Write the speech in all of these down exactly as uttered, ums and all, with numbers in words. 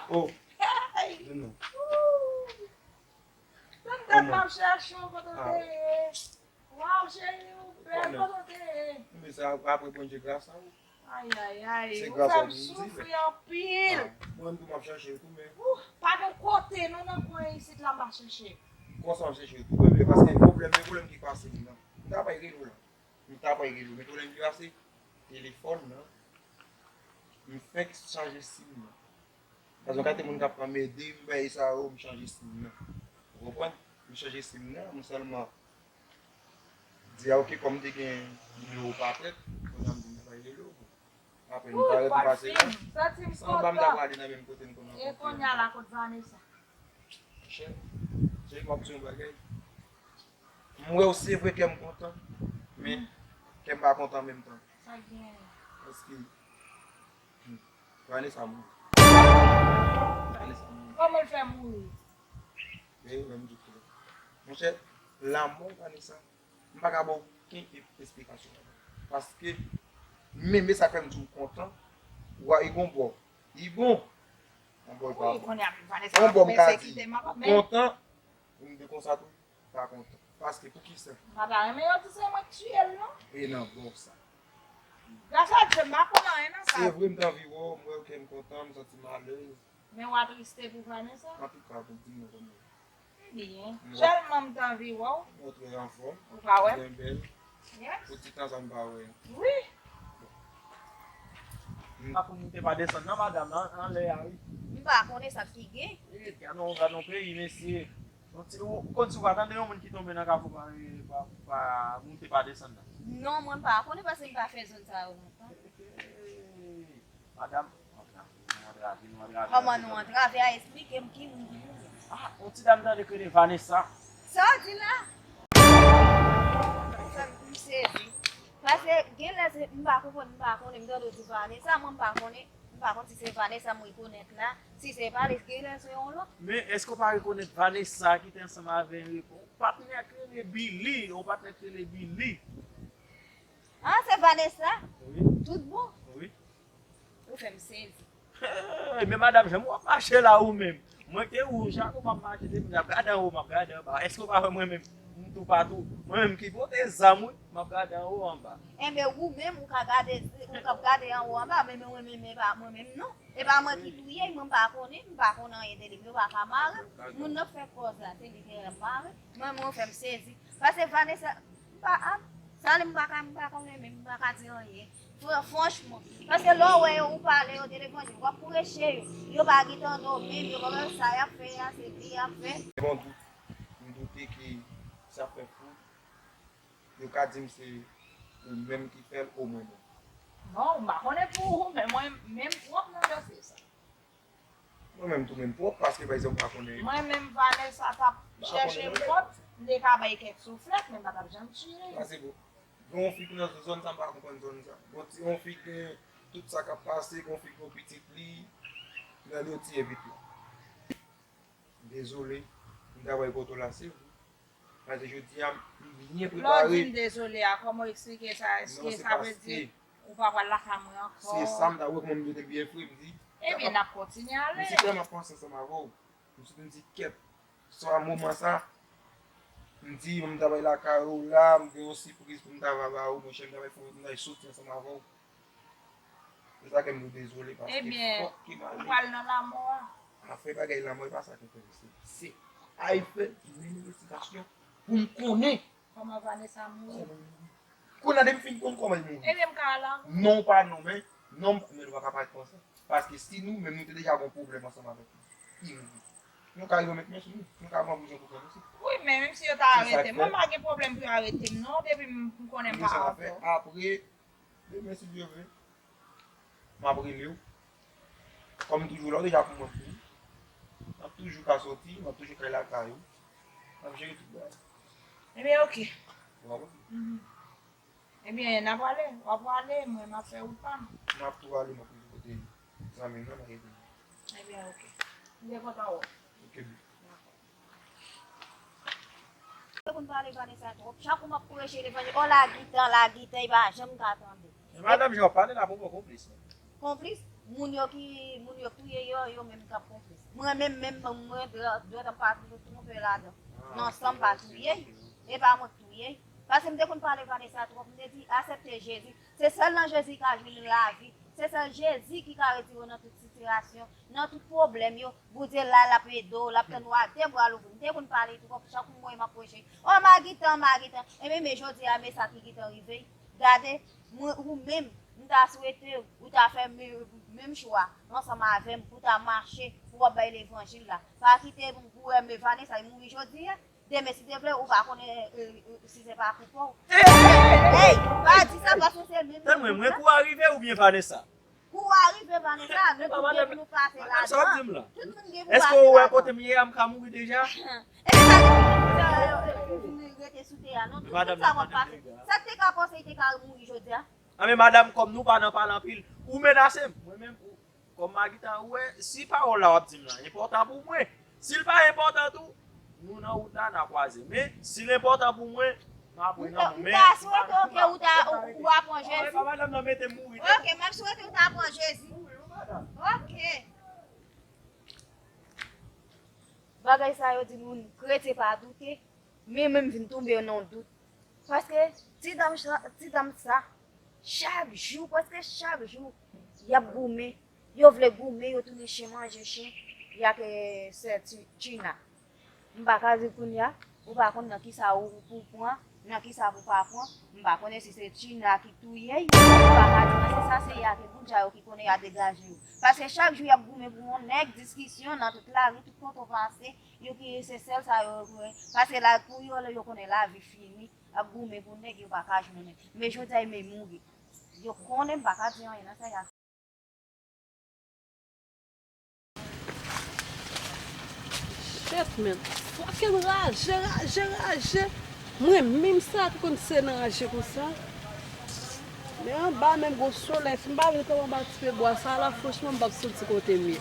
Oh, hey! Di non. Tande m ap chèche w kote w te ye. Waw, cheri, ou bèl, kote w te ye? Mwen sa apre Bondye gras a ou. Ay, ay, ay, ou fè m soufri anpil. Mwen tou m ap chèche w tou, men. Ou, pa gen kote non nan kwen isit la m pa chèche. Konsa m chèche w tou, bebe, paske pwoblèm, men pwoblèm ki pase m nan. M ta pral rele w la. M ta pral rele w, men pwoblèm ki pase, telefòn nan. M fèk chanje sim nan. Paske yon kantite moun k ap pran m ede m, bay sa yo, m chanje sim nan. Ou konprann? M chanje sim nan, m sèlman di a, oke, kòm m te gen nimewo pa tèt, kounye a m di m ta pral rele w. Apre, nou parèt, nou pase la. Sanble m ta prale nan menm kote n konn rankontre. E kounye a la, kot Vanessa? Monchè, cheri, m ap di yon bagay. M wè w, se vre kè m kontan, men kè m pa kontan an menm tan. Sa k genyen? Paske, hmm, Vanessa mouri. Vanessa mouri. Kòman l fè mouri? Veye menm di klè. Monchè, lanmò Vanessa, m pa ka ba w okenn e-, esplikasyon. Paske, menm e sa k fè m di w kontan, w a, e gon bò. E bon. Yon bò l pa bon. Wi, kounye a, Vanessa pa kòmanse kite m ankò, men. Yon bò m ka di, ou kontan, ou m di konsa tou, pa kontan. Paske poukisa? M pa ta renmen yo di se mwen k tiye l, non. E nan bò sa. Gras a Dye, m pa konn anyen nan sa. Se vre, m t anvi wè w, m wè w kè m kontan, m santi m alèz. Men w atriste pou Vanessa? Antouka, pou di m non kòman. Byen. Sèlman m t anvi wè w. Ou trè anfòm. Ou pa wè m? Byen bèl. Yes. Pou ti tan sa m pa wè. Wi. M pa konn moute pa desann nan, madanm, nan, anlè a, wi. M pa konnen sa ki gen. E, gad yon, gad yon peyi, mesye. Yon ti, ou konn si w pa tande yon moun ki tonbe nan kafou pa, pa, pa moute pa desann nan. Non, mwen m pa konnen paske m pa fè zòn sa yo lontan. Madanm, nou antrave, nou antrave, nou antrave. Kòman nou antrave a? Esplike m ki moun ki mouri. Ah, yon ti dam tande k rele Vanessa. Sa w di la? Sa m sezi. Paske gen lè se, m pa konprann, m pa konnen, m tande w di Vanessa, mwen m pa konnen, m pa konn si se Vanessa m rekonèt la, si se pa li, gen lè se yon lòt. Men èske w pa rekonèt Vanessa ki te ansanm avè Enrico? Patnè k rele Billy, yon patnè k rele Billy. Ah, se Vanessa? Wi. Tout bon? Wi. Ou fè m sezi. Hey, men madanm, jan w ap mache la ou menm. Mwen te wouj ak ou m ap mache depi m ap gade anwo, m ap gade anba. Èske w pa wè mwen menm? M toupatou. Mwen menm ki pote zam, wi, m ap gade anwo, anba. Enben, ou menm, ou ka gade, ou k ap gade anwo, anba, men mwen menm, e pa mwen menm, non. E pa mwen ki touye l, mwen m pa konnen, m pa konn anyen de li, m yo pa ka mare. Moun nan k fè kòz la, se li ki ap mare. Mwen, mwen fè m sezi. Paske Vanessa, m pa, ah, sa li m pa ka, m pa konnen menm, m pa ka di anyen. Fran-, franchman. Paske lè w wè yo, ou pale yo de levanjil, w ap preche yo. Yo pa gen tande w menm, yo pa konn sa y ap fè a, se li y ap fè. Bon, dout, m doute ke sa fè fou. Yo ka di m se ou menm ki fè l, o mwen menm. Bon, m pa konnen pou ou, men mwen menm pwòp nan dosye sa. Mwen menm tou menm pwòp, paske pa egzanp m pa konnen. Mwen menm Vanessa t ap chèche m kont, m te ka bay kèk souflèt, men m pa t ap janm tiye. Paske bon, gen yon fi ki nan zòn sa, m pa konprann zòn sa. Bon, ti, yon fi gen tout sa k ap pase, gen yon fi gen yon pitit li, nan li yo tiye pitit la. Dezole, m ta pral poto la, se vre. Paske jodi a, m byen prepare. Lè w di m dezole a, kòman w eksplike sa? Èske sa vle di ou pa pral lakay mwen ankò? Se sa m ta wè kòman m te byen fre, m di. Ebyen, n ap kontinye ale. M di tèlman panse ansanm avè w. M sot m di, kèt, sa moman sa, m di, m ta pral lakay ou la, m gen yon sipriz pou m ta va ba ou, monchè, m ta pral fè, m ta soti ansanm avè w. Se sa ke m di w dezole, paske fòk ke m ale. Ebyen, ou pral nan lanmò a. Afè bagay lanmò, e pa sa k enterese m. Se, a, fè m mennen envestigasyon pou m konnen kòman Vanessa mouri. Kòman l mouri. Kounye a, depi m fin konn kòman l mouri. Ebyen, m ka al avè w. Non, pa non, men, non, men nou pa ka parèt konsa. Paske si nou, menm nou te deja gen yon pwoblèm ansanm avèk li. Ki mouri. Nou ka rive met men sou nou. Nou ka pran prizon pou kòm si. Wi, men menm si yo ta arete m, mwen pa gen pwoblèm pou yo arete m, non, depi m, m konnen m pa avè w. Apre, demen, si Dye vle, m ap rele w. Kòm toujou la, w deja konn mwen tou. M ap toujou ka soti, m ap toujou ka al lakay ou. M ap jere tout bagay. Ebyen, oke. Ou konprann? Mhm. Ebyen, n a prale, w a prale, mwen, m ap fè wout pa m. M ap tou ale, m ap rive kote zanmi m nan, m a rete. Ebyen, oke. M byen kontan wè w. Oke, baby. Dakò. Pou n pale Vanessa twòp. Chak ou m ap preche levanjil, o lagitan, lagitan, e pa janm ka tande. E madanm jan w ap pale la, pou mwen konplis. Konplis? Moun yo ki, moun yo k touye yo, yo menm k ap konplis. Mwen menm, menm mwen, dwèt an pa twonpe ladan. Non, san m pa touye, e pa mwen k touye. Paske m te konn pale Vanessa twòp, m te di, aksepte Jezi. Se sèl nan Jezi ka jwenn lavi. Se sèl Jezi ki ka retire w nan tout sitiyasyon, nan tout pwoblèm yo. Bondye la, l ap ede w, l ap tann w a de bra louvri. M te konn pale twòp, chak moun mwen m ap preche. O, m a gentan, m a gentan. Ebyen, men jodi a, men sa ki gentan rive. Gade, mwen, ou menm, m ta swete ou ta fè men-, menm chwa ansanm avè m pou ta mache, pou w ap bay levanjil la. Pa kite pou wè men Vanessa mouri jodi a. Demen, si Dye vle, ou pa konnen, e, e, si se pa pou pa w. Ey! Ey! Pa di sa paske se menm Tann mwen, mwen kou a rive oubyen Vanessa? Kou a rive, Vanessa, nou tout gen pou nou pase ladan. Tout moun gen pou pase ladan. Èske ou wè kote m ye a, m ka mouri deja? Epi sa gen pou vin rete sou tè a, non? Tout moun sa w ap pase. Sa k te ka panse li te ka mouri jodi a? A men madanm, kòm nou pa nan pale anpil, ou menase m. Mwen menm, kòm Magita, ou wè, si pawòl la w ap di m lan enpòtan pou mwen, si l pa enpòtan tou, nou nan wout la, n a kwaze. Men, si l enpòtan pou mwen, m a pran nan men. M ta swete w ke ou ta, ou, ou a pran Jezi. Pa madanm nan mete m mouri, non. Ok, m ap swete w ta pran Jezi. Ok. Bagay sa yo di moun, kretyen pa doute, men mwen m vin tonbe nan dout. Paske ti dam sa, ti dam sa, chak jou, prèske chak jou, y ap goumen. Yo vle goumen, yo tounen chen manje chen, y ak, eh, sè Ti-, Tina. M pa ka di kounye a, ou pa konn nan kisa ou pou pran, nan kisa pou pa pran. M pa konnen si se Tina ki touye l, m pa ka di, men se sa se y ak Boudja yo ki konnen y a degaje yo. Paske chak jou y ap goumen pou yon nèg, diskisyon nan tout lari, tout kote w pase, yo ki se sèl sa yo kwè. Paske la pou yo, yo konnen lavi fini, ap goumen pou nèg yo pa ka jwenn. Men jodi a, men mouri. Yo konnen m pa ka di anyen nan sa y a. Shit, man. Fucking raje, raje, raje. Mwen menm sa ki konn se nan raje konsa. Men anba menm gon solèy, si m pa vin kanpe anba ti pye bwa sa la, franchman, m p ap santi kote m ye.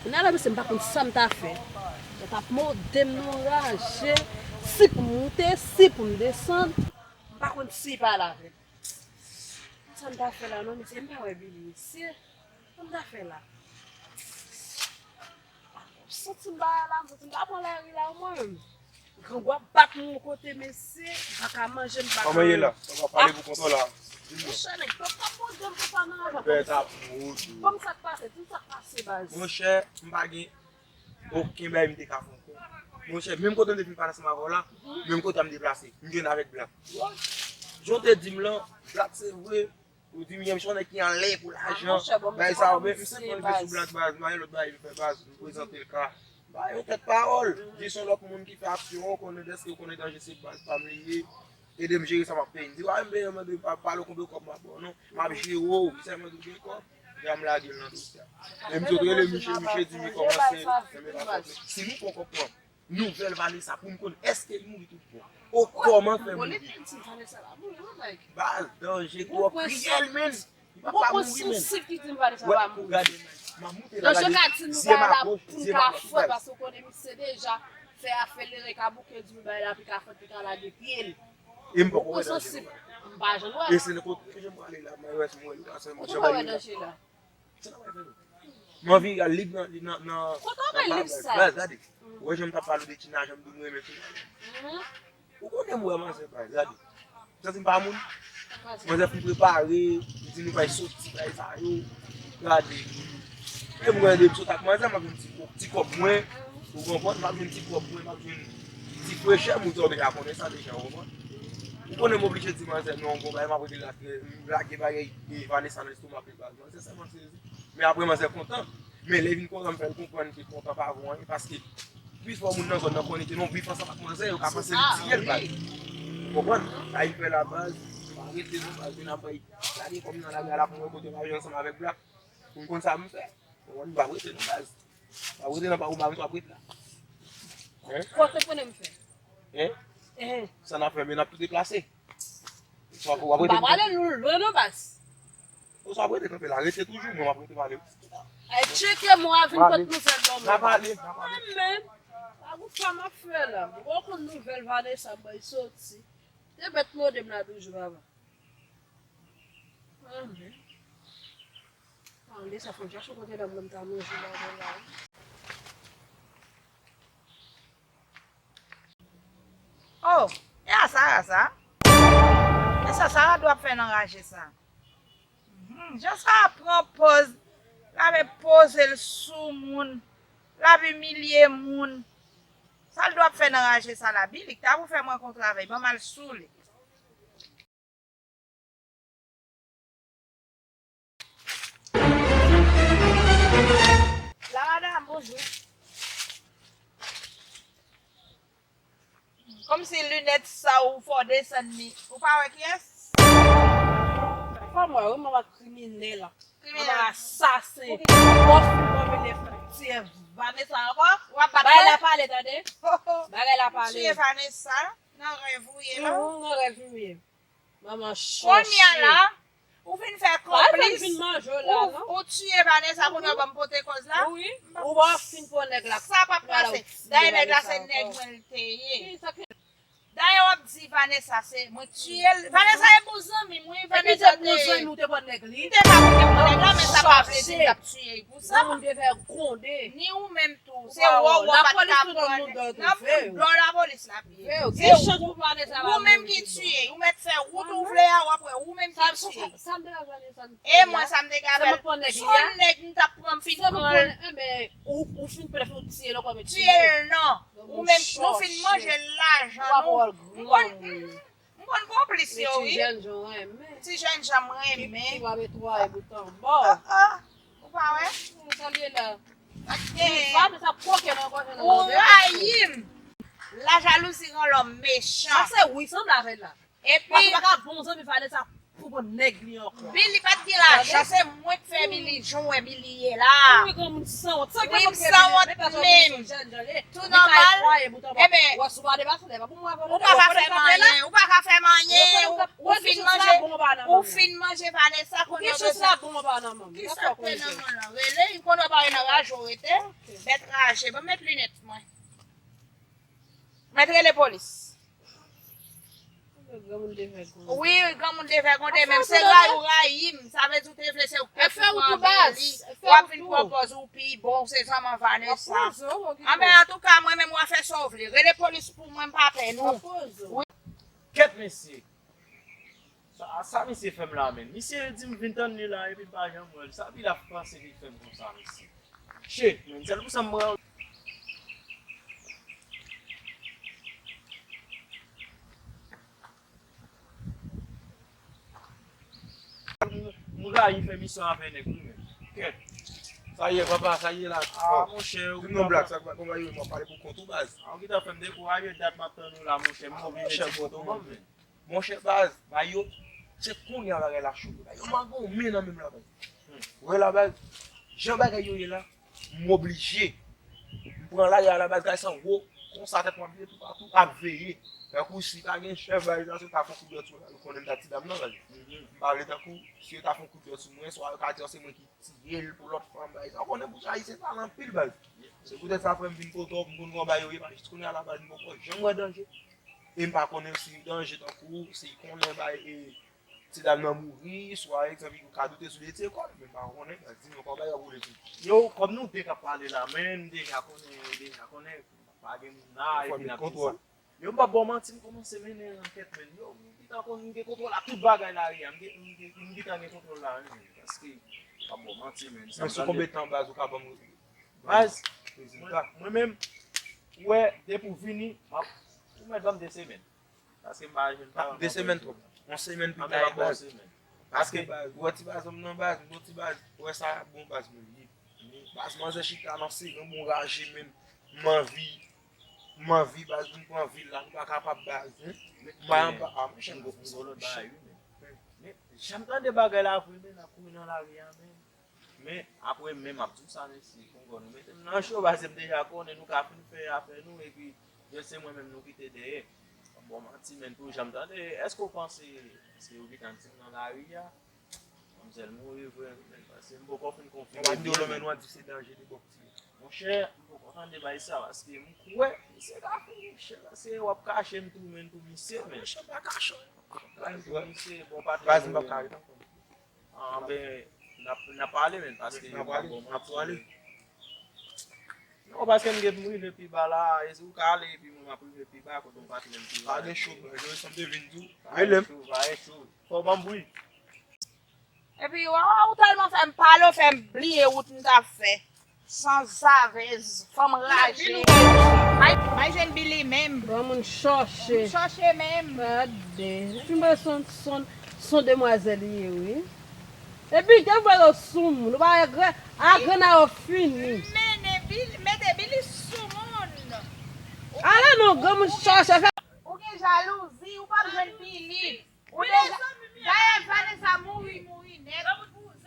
Kounye a la, mesye, m pa konn sa m ta fè. Yo t ap mòde m nan raje, si pou m moute, si pou m desann. M pa konn si pa la vre. Sa m ta fè la non, mesye, m pa wè Billy, mesye. Sa m ta fè la? M santi m bagay la, m santi m ta pran lari la, mwen menm. Grangou ap bat mwen yon kote, mesye, m pa ka manje, m pa ka anyen. Kòman ye la? Sa w ap pale pou kont ou la? Monchè, nèg pèp ap mòde m konsa nan raje. Pèp ap mòde. Ban m sa k pase, di m sa k pase, baz. Monchè, m pa gen okenn bagay m te ka fè ankò. Monchè, menm kote m te fin pale ansanm avè w la, menm kote a m deplase. M jwenn avèk Black. Jan w te di m lan, Black se vre. Ou di m yon nèg ki anlè pou lajan. Bagay sa yo, men m senpman rive sou Black, baz. M pa gen lòt bagay m fè, baz. M prezante l ka. M pa gen yon tèt pawòl. Di se yon lòt moun ki fè aksyon an, ou konnen dèske ou konnen danje se baz pa m li ye. Ede m jere sa m ap peye. M di, wa, m peye, mande pa pale w konbyen kòb m ap ba w, non. M ap jere w, m sèlman di w gen kòb. Epi m lage l nan dosye a. E m sot rele misye, misye di m li kòmanse, si nou pran kòb pran nouvèl Vanessa pou m konn èske li mouri tout bon. O kòman fè mouri? Baz, danje twòp, kriyèl, menn. Li pa ka mouri, menn. Wè, pou gade, m ap moute la, gade, zye m a goch, zye m a dwat, baz. Paske w konnen misye deja fè afè l, li ka bouke di bagay la, pi ka fèt, pi ka lage pye l. E m poko wè danje, non. M pa janm wè. E se nenpòt kote m prale la, mwen wè si mwen wè li ka sèlman. Ou poko wè danje la. M anvi al lib nan, nan, nan, kote w bay lib sa? Baz, gade. Ou wè jan m t ap pale w de Tina, jan m di w m renmen Tina. Ou konnen m wè manzè, baz, gade. Ou santi m pa moun? Manzè fin prepare, li di nou pral soti, bagay sa yo. Gade. E m wè de m sot ak manzè, m ap jwenn ti kò-, ti kòb mwen. Ou konprann? M ap jwenn ti kòb mwen, m ap jwenn ti frechè, moun sa yo deja konnen sa deja, ou konprann? Ou konnen m oblije di manzè non, gon bagay m ap rete lage, lage bagay, e, Vanessa nan lestoma, baz. Manzè sèlman sezi. Men apre manzè kontan. Men lè vin kontan, m fè l konprann ke kontan pa vo anyen, paske pifò moun nan zòn nan konnen ke non, bif ansanm ak manzè, yo ka panse li tiye l, baz. Ou konprann? Sa vin fè la, baz, pa rete non, baz, vin ap bay, lage kòm nan lari a la pou mwen kote m ap jwe ansanm avèk Black. Pou m konn sa m fè. Ou konprann? M p ap rete non, baz. M p ap rete nan pa ou, m pa menm ap rete la. Hein? Kote konnen m fè? Hein? Hein? Sa n ap fè, men n ap tou deplase. Ou ap rete. M pa prale lwen non, baz. Ou sa ap rete kanpe la, rete toujou, mwen m ap rete pale. Ay, tcheke mwen a vin pot nouvèl ban mwen. N a pale, n a pale. Mwen menm, pa gon sa m ap fè la. Mwen konn nouvèl Vanessa bay soti. Te mèt mòde m la toujou, papa. Mwen menm. Ann de sa fò Djach ou konte lè mwen ta manje la, la. Oh, e a Sara sa? E sa Sara dwe ap fè nan raje sa? Mhm, jan Sara pran pòz, l ap poze l sou moun, l ap imilye moun. Sa l dwe ap fè nan raje sa la? Billy, k ta pou fè m rankontre avè l, ban m al sou li. La madam, bonjou. Kòmsi linèt sa ou fè w desann li. Ou pa wè kiyès? Fò m wè, wi, manman kriminèl. Kriminèl. Manman asasen. Ou fin kòmite fè tiye Vanessa ankò? W ap bat mwen? Bagay la pale, tande. Bagay la pale. Tiye Vanessa nan rèv ou ye la. Mhm, nan rèv ou ye. Manman chòche. Kounye a la, ou vin fè konplis. Vin manje w la, ou, non? Ou tiye Vanessa kounye a ban m pote kòz la. Wi. Ou pa fin pran nèg la. Sa p ap pase. Dayè nèg la se nèg mwen l te ye. Dayè w ap di Vanessa se mwen tiye l. Vanessa e bon zanmi m, wi. Vanessa te bon zanmi ou te pran nèg li. M te ka pou te pran nèg la, men sa pa vle di m t ap tiye l pou sa. Moun te fè gwonde. Ni ou menm tou. Se wè w ap ka pran nan boudò lapolis la. Se ou menm ki tiye, ou mèt fè wout ou vle a, w ap wè ou menm ki tiye. E mwen sa m te ka fè l. Son nèg m t ap pran m fin pran l. Tiye l non. Ou menm nou fin manje lajan nou. M konn, m konn konplis yo wi. Ti jènjan m renmen. Ti jènjan m renmen. Ou pa wè? Salye la. Ou rayi m. La jalouzi rann lòm mechan. Sa se wi sanble avè l la. Epi paske pa ka bon zanmi Vanessa pou bon nèg li ankò. Billy pa t gen lajan, se mwen k fè Billy jan w wè Billy ye la. Wi, granmoun sanwont. Wi, m sanwont menm. Tou nòmal. Ebyen, ou pa ka fè m anyen, ou pa ka fè m anyen, ou, ou fin manje, ou fin manje Vanessa kounye a. Kisa k te nan men l lan? Rele, kounye a w pa nan raje w rete. Bèt raje, ban m met linèt mwen. Mèt rele polis. Wi, granmoun te fè gwonde, menm se rayi ou rayi m, sa vle di ou te vle se ou k te fè pran Billy, w ap vin pran pòz ou pi bon, ou se zanman Vanessa. Anben, antouka, mwen menm w a fè sa w vle. Rele polis pou mwen, m pa pè nou. Kèt mesye. Sa, sa misye fè m la, menn. Misye di m vin tann li la, epi m pa janm wè l. Sa Billy ap panse li fè m konsa, mesye? Shit, menn, sèl pou sa m pran. M rayi fè misyon avè nèg, wi, menn. Kèt. Sa ye, papa, sa ye la. Ah, monchè, ou di m non, Black, sa k pa konn rayi, m ap pale pou kont ou, baz. Ah, ou gentan fè m dekouraje, dat m ap tann ou la, monchè. M oblije ti foto ban m, menn. Monchè baz, bay yo, se kounye a bagay la cho, wi. Bay yo mangonmen nan menm la baz. Ou wè la baz, jan bagay yo ye la, m oblije. M pran lari a la baz, gade san wo, konsa tèt mwen ap vire toupatou, ap veye. Tankou si pa gen chèf baz la, si yo ta fè yon kout dwèt sou mwen, ou konnen m ta ti dam nan baz. M pa vle tankou, si yo ta fè yon kout dwèt sou mwen, swa yo ka di se mwen ki tiye l pou lòt fanm, baz. Ou konnen bouch ayisyen pale anpil baz. Se poutèt sa frè m vin kote w, m konn kòman bagay yo ye, pa jis kounye a la baz, m poko janm wè danje. E m pa konnen si danje tankou, si konnen bay, e, ti dam nan mouri, swa egzanp, ou ka doute sou li, se kò l, men m pa konnen, baz, di m yon kòman bagay yo boule tou. Yo, kòm nou de k ap pale la, men m deja konnen, yo deja konnen, pa gen moun la, epi n ap di sa. Yo, m p ap ba w manti, m kòmanse mennen ankèt, men yo, m gentan konn, m gen kontwòl a tout bagay lari a, m gen, m gen, m gentan gen kontwòl la, wi, men, paske, m p ap ba w manti, men, sa m tande. Men sou konbyen tan baz ou ka ban m? Baz, mwen, mwen menm, ou wè, depi w vini, m ap, ou mèt ban m de semèn. Paske m pa jwenn paran mwen. De semèn twòp. Yon semèn pita, baz. Paske, ou wè ti baz, m nan baz, m gon ti baz, ou wè sa, bon baz mwen ye. Baz, manzè chita nan seren m, m raje menm, m anvi, m anvi, baz, m pran vil la, m pa kapab, baz, wi. M pa anba, a, monchè, m gon, m gon lòt bagay, wi, men. Men, jan m tande bagay la vre, men, n ap kouri nan lari a, men. Men, apre, men m ap di w sa, mesye, Kongo, nou mete m nan cho, paske m deja konnen nou ka fin fè afè nou, epi, jis se mwen menm nou kite dèyè. Bon, manti, men, pou jan m tande, èske w panse, èske yo gentan di m nan lari a? Manmzèl mouri vre, men, paske m poko fin konfime byen, men. Monchè, m poko tande bay sa, paske m kwè, misye ka fin, monchè, paske w ap kache m tou, men, pou misye, men. Monchè, m pa kache w. Kache m pou misye, bon, patnè. Baz, m p ap ka ret ankò. Anben, N ap, n ap pale, men, paske yo pa bon manti, men. Non, paske m gen pou m rive pi ba la, e si w ka ale, epi mwen m ap rive pi ba, kote m pati menm pi ba. Pa gen cho, bro. Jodi sa m te vin tou. Pa gen cho, pa gen cho. Fò w ban m bri. Epi, w, w tèlman fè m pale, w fè m bliye wout m t ap fè. Sanzave, fanm raje. May, may jwenn Billy menm. Bon, moun chòche. Moun chòche menm. Gade. Fin wè son, son, son demwazèl li ye, wi. Epi, gen vwè yo sou moun. Ou pa wè gran, a grann a yo fini. Mennen Billy, mete Billy sou moun. Ale non, granmoun chòche. Ou gen jalouzi, ou p ap jwenn Billy. Ou deja, dayè Vanessa mouri, mouri nèt.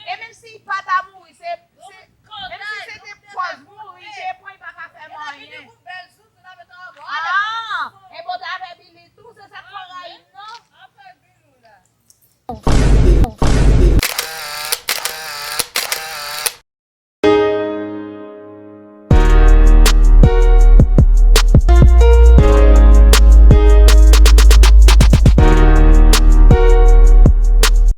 E menm si li pa ta mouri, se, se, menm si se te pòz mouri, se pwen li pa ka fè m anyen. Ah, e bon, ta fè Billy tou, se sa k fè w rayi m, non?